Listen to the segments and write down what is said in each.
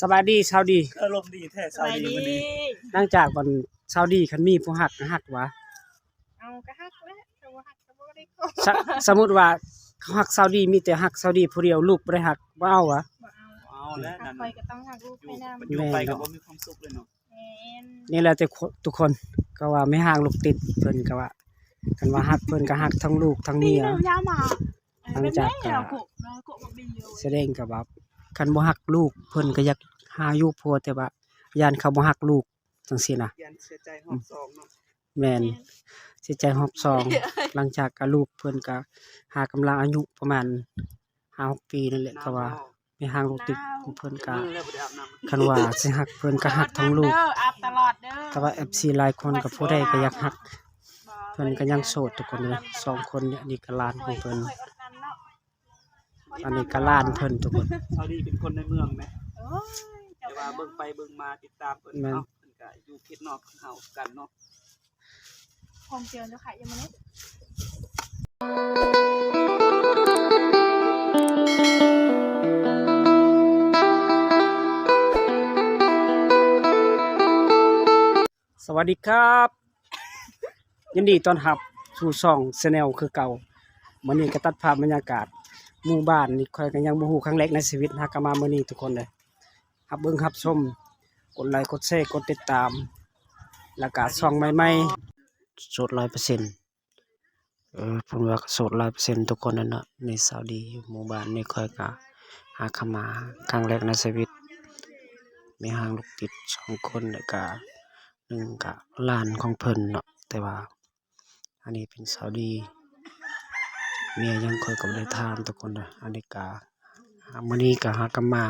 ສະບາຍດີ ສາວດີ. ຄືອາລົມດີແທ້ສາວດີມື້ນີ້. ຫຼັງຈາກວັນ ສາວດີ ຄັນມີຜູ້ຮັກກໍຮັກຫວາ? ເອົາ ກໍຮັກແຫຼະ ຖ້າບໍ່ຮັກກໍບໍ່ໄດ້ຄົບ. ສະ ສະມຸດວ່າເຂົາຮັກສາວດີ ມີແຕ່ຮັກສາວດີຜູ້ດຽວ ລູກບໍ່ໄດ້ຮັກ ບໍ່ເອົາຫວາ? ບໍ່ເອົາ. ເອົາແຫຼະ ຮັກຂ້ອຍກໍຕ້ອງຮັກລູກຂ້ອຍນຳ. ຢູ່ໄປກໍບໍ່ມີຄວາມສຸກເລີຍເນາະ. ແມ່ນ. ນີ້ແຫຼະ ແຕ່ທຸກຄົນ ກໍວ່າແມ່ຮ້າງລູກຕິດ ເພິ່ນກໍວ່າ ຄັນວ່າຮັກເພິ່ນກໍຮັກທັງລູກທັງເມຍ. ຫຼັງຈາກກະສະແດງກະວ່າ ຄັນບໍ່ຮັກລູກເພິ່ນກໍຢາກຫາຢູ່ຜົວ ແຕ່ວ່າຢ້ານເຂົາບໍ່ຮັກລູກ ຈັ່ງຊີ້ນະ. ຢ້ານເສຍໃຈຮອບສອງເນາະ. ແມ່ນ ເສຍໃຈຮອບສອງ. ຫຼັງຈາກກະລູກເພິ່ນກະຫາກຳລັງອາຍຸປະມານຫ້າຫົກປີນັ້ນແຫຼະ ກໍວ່າແມ່ຮ້າງລູກຕິດເພິ່ນກະ ຄັນວ່າຊິຮັກເພິ່ນກະຮັກທັງລູກ. ແຕ່ວ່າເອັຟຊີຫຼາຍຄົນກະຜູ້ໃດກະຢາກຮັກ ເພິ່ນກະຍັງໂສດທຸກຄົນເດີ ສອງຄົນນີ້. ອັນນີ້ກະຫຼານຂອງເພິ່ນ ອັນນີ້ກະຫຼານເພິ່ນທຸກຄົນ. ສາວດີເປັນຄົນໃນເມືອງແມະ ແຕ່ວ່າເບິ່ງໄປເບິ່ງມາຕິດຕາມເພິ່ນເນາະ ເພິ່ນກະຢູ່ເຂດນອກເຮົາກັນເນາະ. ຂອງເຈີນເຈົ້າຂາຍຍັງບໍ່ໄດ້. ສະຫວັດດີຄັບ ຍິນດີຕ້ອນຮັບສູ່ຊ່ອງ Channel ຄືເກົ່າ. ມື້ນີ້ກໍຕັດພາບບັນຍາກາດໝູ່ບ້ານນີ້ ຂ້ອຍກໍຍັງບໍ່ຮູ້ ຄັ້ງແລກໃນຊີວິດ ຫາກໍມາມື້ນີ້ທຸກຄົນເດີ. ຮັບເບິ່ງຮັບຊົມ ກົດໄລ ກົດແຊ ກົດຕິດຕາມ ແລ້ວກະຊ່ອງໃໝ່ໆ. ໂສດຮ້ອຍເປີເຊັນ ເອີ ເພິ່ນວ່າກໍໂສດຮ້ອຍເປີເຊັນທຸກຄົນນັ້ນເນາະ. ນີ້ສາວດີຢູ່ໝູ່ບ້ານນີ້ ຂ້ອຍກໍຫາກໍມາຄັ້ງແລກໃນຊີວິດ. ແມ່ຮ້າງລູກຕິດສອງຄົນ ແລ້ວກະໜຶ່ງກະຫຼານຂອງເພິ່ນເນາະ ແຕ່ວ່າ ອັນນີ້ເປັນສາວດີ ເມຍຍັງຂ້ອຍກໍບໍ່ໄດ້ຖາມທຸກຄົນເດີ. ອັນນີ້ກະ ມື້ນີ້ກະຫາກໍມາ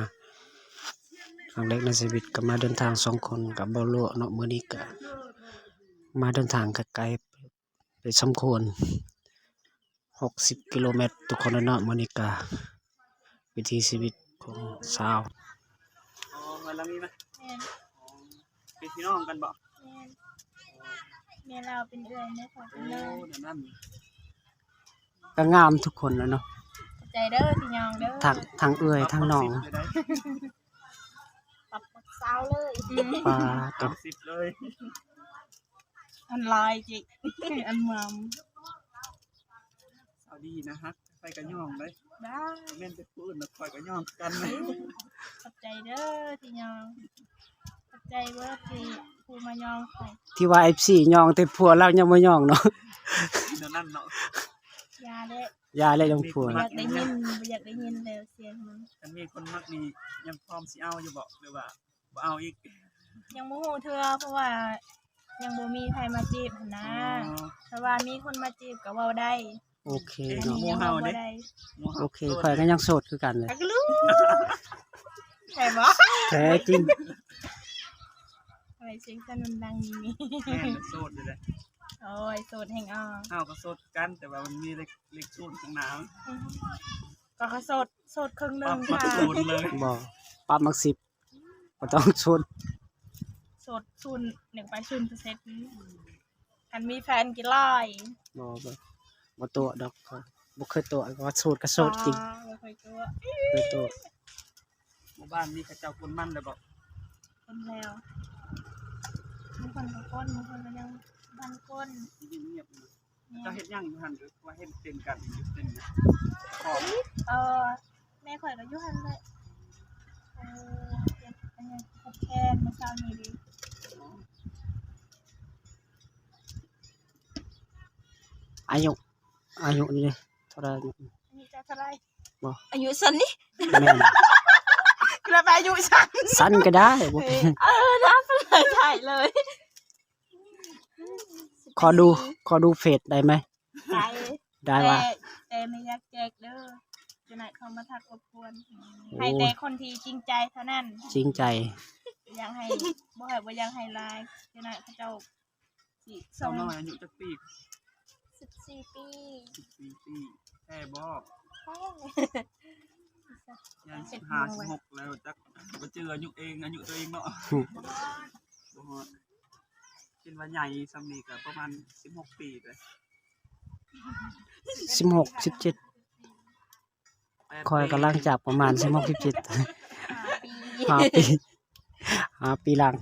ຄັ້ງແລກໃນຊີວິດ ກໍມາເດີນທາງສອງຄົນ ກໍບໍ່ຮູ້ເນາະ. ມື້ນີ້ກະມາເດີນທາງໄກໆ ໄປສົມຄວນ ຫົກສິບກິໂລແມັດທຸກຄົນເນາະ. ມື້ນີ້ກະ ວິຖີຊີວິດຂອງຊາວ. ອໍ ເຮືອນຫຼັງນີ້ນະ? ແມ່ນ. ອໍ ເປັນພີ່ນ້ອງກັນບໍ? ແມ່ນ. ແມ່ລາວເປັນເອື້ອຍ ແມ່ຂ້ອຍເປັນນ້ອງ. ໂອ້ ແນວນັ້ນ ກໍງາມທຸກຄົນແຫຼະເນາະ. ຂອບໃຈເດີທີ່ຍ່ອງເດີ ທັງ ທັງເອື້ອຍທັງນ້ອງ. ປັບໝາກຊາວເລີຍ. ປາດໂທ້ ສາມສິບເລີຍ. ອັນລາຍຈິ ອັນມາມ. ສາວດີນະ ຮັກໃຜກໍຍ້ອງເລີຍ. ໄດ້ ແມ່ນແຕ່ຜູ້ອື່ນນະ ຂ້ອຍກໍຍ້ອງຄືກັນ. ຂອບໃຈເດີທີ່ຍ້ອງ. ຂອບໃຈເບີດທີ່ຜູ້ມາຍ້ອງຂ້ອຍ. ທີ່ວ່າເອັຟຊີຍ້ອງ ແຕ່ຜົວລາວຍັງບໍ່ຍ້ອງເນາະ. ແນວນັ້ນເນາະ. ຢ່າແຫຼະ ຢ່າແຫຼະ ເລື່ອງຜົວ. ບໍ່ຢາກໄດ້ຍິນ ບໍ່ຢາກໄດ້ຍິນແລ້ວສຽງມັນ. ຄັນມີຄົນມັກນີ້ ຍັງພ້ອມຊິເອົາຢູ່ບໍ່ ຫຼືວ່າ ບໍ່ເອົາອີກ? ຍັງບໍ່ຮູ້ເທື່ອ ເພາະວ່າຍັງບໍ່ມີໃຜມາຈີບຫັ້ນນາ. ອໍ ຖ້າວ່າມີຄົນມາຈີບກໍເວົ້າໄດ້. ໂອເຄເນາະ. ໝູ່ເຮົາເດ້ ໝູ່ເຮົາ. ໂອເຄ ຂ້ອຍກໍຍັງໂສດຄືກັນເລີຍ. ແທ້ບໍ່? ແທ້ຈິງ. ທຳໄມສຽງສະໜຸ່ນດັງນີ້? ແມ່ນ ໂສດຢູ່ເດ້. ໂອ້ຍ ໂສດແຮງອອກ. ເຮົາກໍໂສດຄືກັນ ແຕ່ວ່າມັນມີເລກ ເລກສູນຂ້າງໜ້າ. ກໍ ກໍໂສດ ໂສດເຄິ່ງໜຶ່ງ. ປັບໝາກສູນເລີຍ. ບໍ່ ປັບໝາກສິບ. ບໍ່ຕ້ອງໂສດ ໂສດສູນ ໜຶ່ງໄປສູນເປີເຊັນ. ຄັນມີແຟນກິນຫຼາຍ. ບໍ່ ບໍ່ ບໍ່ຕົວະດອກ ຂ້ອຍບໍ່ເຄີຍຕົວະ ວ່າໂສດກໍໂສດຈິງ. ບໍ່ເຄີຍຕົວະ ບໍ່ຕົວະ. ໝູ່ບ້ານນີ້ເຂົາເຈົ້າກົນມັນແລ້ວບໍ່? ກົນແລ້ວ ບາງຄົນກໍກົນ ບາງຄົນກໍຍັງບໍ່ທັນກົນ. ງຽບໆ ເຈົ້າເຮັດຫຍັງຢູ່ຫັ້ນ ຫຼືວ່າເຮັດເປັນກັນຢູ່ເປັນ? ເອີ ແມ່ຂ້ອຍກໍຢູ່ຫັ້ນແຫຼະ. ເອີ ເຮັດອັນຫຍັງ ຜູກແຂນມື້ເຊົ້ານີ້ເດ. ອາຍຸ ອາຍຸນີ້ເດ ເທົ່າໃດ? ອາຍຸ ອາຍຸເຈົ້າເທົ່າໃດ? ບໍ່ ອາຍຸຊັ້ນນີ້. ແມ່ນ ແລ້ວໄປອາຍຸສັ້ນ ສັ້ນກໍໄດ້ ບໍ່ເປັນ. ເອີ ເອີ ນະ ເພິ່ນໄປຖ່າຍເລີຍ. ຂໍດູ ຂໍດູເຟສໄດ້ໄໝ? ໄດ້ ໄດ້ຫວາ? ແຕ່ ແຕ່ບໍ່ຢາກແຈກເດີ ຈະໜ້ອຍເຂົາມາທັກລົບກວນ. ໂອ້ ໃຫ້ແຕ່ຄົນທີ່ຈິງໃຈເທົ່ານັ້ນ. ຈິງໃຈ ຢາກໃຫ້ ບໍ່ໃຫ້ ບໍ່ຢາກໃຫ້ຫຼາຍ ຈະໜ້ອຍເຂົາເຈົ້າຊິ. ສາວນ້ອຍອາຍຸຈັກປີ? ສິບສີ່ປີ. ສິບສີ່ປີ ແທ້ບໍ່? ແທ້. ຍັງສິບຫ້າ ສິບຫົກແລ້ວ ຈັກບໍ່ຈື່ອາຍຸເອງ ອາຍຸຕົວເອງເນາະ. ບໍ່ຮອດ ບໍ່ຮອດ. ຄິດວ່າໃຫຍ່ສ່ຳນີ້ກໍປະມານສິບຫົກປີເດ້. ສິບຫົກ ສິບເຈັດ ຂ້ອຍກຳລັງຈະປະມານສິບຫົກ ສິບເຈັດ. ຫ້າປີ ຫ້າປີຫຼັງ.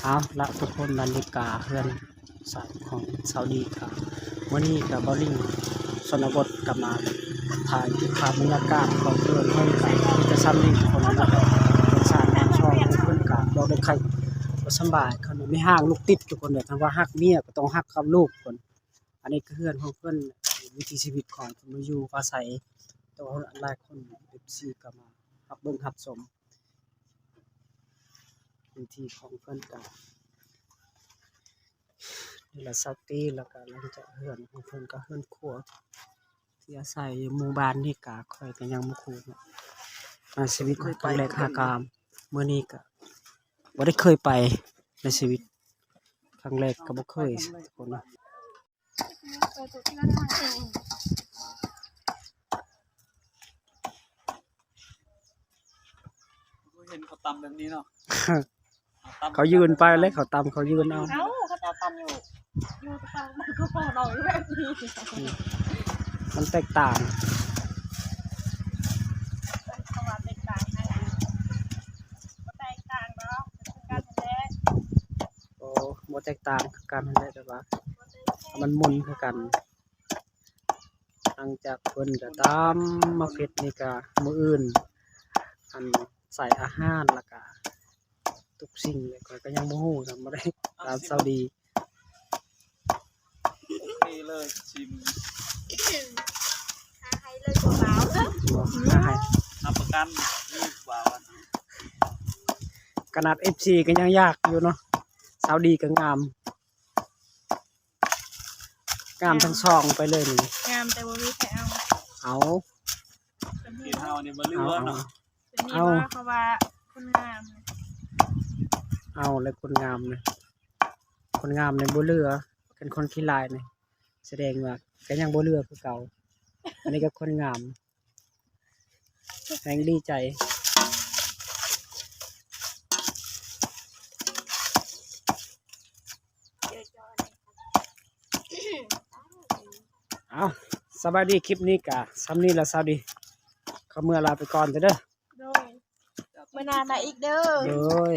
ເອົາລະທຸກຄົນ ບັນຍາກາດເຮືອນຊານຂອງຊາວດີກະ ມື້ນີ້ກະເບົາລິງຊົນນະບົດກະມາຖ່າຍເກັບພາບບັນຍາກາດຂອງເຮືອນເພິ່ນກະມີແຕ່ຊ່ຳນີ້ທຸກຄົນນະ. ເຮືອນຊານຂອງເພິ່ນກະບໍ່ໄດ້ໄຄ ບໍ່ສຳບາຍ ຄັນມີຮ້າງລູກຕິດທຸກຄົນເດີ. ຄັນວ່າຮັກເມຍກະຕ້ອງຮັກກັບລູກຄົນ. ອັນນີ້ກະເຮືອນຂອງເພິ່ນ ວິຖີຊີວິດຂອງເພິ່ນມາຢູ່ອາໄສ. ແຕ່ວ່າຫຼາຍຄົນ ເອັຟຊີ ກະມາຮັບເບິ່ງຮັບຊົມ ວິຖີຂອງເພິ່ນກະ ນີ້ລະຊາວຕີ ລະກະຫຼັງຈາກເຮືອນຂອງເພິ່ນກະເຮືອນຄົວທີ່ອາໄສຢູ່ໝູ່ບ້ານນີ້ກະ ຂ້ອຍກະຍັງບໍ່ຮູ້ເນາະ. ໃນຊີວິດຂ້ອຍຄັ້ງແລກຫາກາ ມື້ນີ້ກະບໍ່ໄດ້ເຄີຍໄປໃນຊີວິດ ຄັ້ງແລກກະບໍ່ເຄີຍທຸກຄົນເນາະ. ເຫັນເຂົາຕຳແບບນີ້ເນາະ ເຂົາຢືນໄປເລີຍ ເຂົາຕຳເຂົາຢືນເອົາ. ເອົ້າ ເຂົາເຈົ້າຕຳຢູ່ ຢູ່ຝັ່ງມັນກະພໍເນາະ ແບບນີ້ ມັນແຕກຕ່າງ ເພາະວ່າແຕກຕ່າງ ບໍ່ແຕກຕ່າງດອກ ຄືກັນຫັ້ນແຫຼະ. ໂອ້ ບໍ່ແຕກຕ່າງຄືກັນຫັ້ນແຫຼະ ແຕ່ວ່າມັນມົນຄືກັນ. ຫຼັງຈາກເພິ່ນກະຕຳໝາກເຜັດນີ້ກະ ມື້ອື່ນອັນໃສ່ອາຫານ ລະກະທຸກສິ່ງເລີຍ ຂ້ອຍກະຍັງບໍ່ຮູ້ຊ້ຳ ບໍ່ໄດ້ຖາມຊາວດີ. ໂອເຄເລີຍ ຊິມ ຫາໃຫ້ເລີຍ ບໍ່ລາວ ບໍ່ ຫາໃຫ້ ຮັບປະກັນ ນີ້ວ່າ ຂະໜາດເອັຟຊີກະຍັງຢາກຢູ່ເນາະ ຊາວດີກະງາມ. ງາມທັງສອງໄປເລີຍນີ້ ງາມແຕ່ບໍ່ມີໃຜເອົາ ເອົາ ເປັນເຮົານີ້ບໍ່ເຫຼືອເນາະ ເອົາ ເພາະວ່າຄົນງາມ ເອົາ ແລະຄົນງາມນະ ຄົນງາມນີ້ບໍ່ເຫຼືອ ຄັນຄົນຂີ້ຮ້າຍນີ້ ສະແດງວ່າກະຍັງບໍ່ເຫຼືອຄືເກົ່າ. ອັນນີ້ກະຄົນງາມ ແຮງດີໃຈ. ເອົາ ສະບາຍດີ ຄລິບນີ້ກະຊ່ຳນີ້ລະຊາວດີ ຂໍເມືອລາໄປກ່ອນເດີ ໂດຍ ມື້ໜ້າມາອີກເດີ ໂດຍ.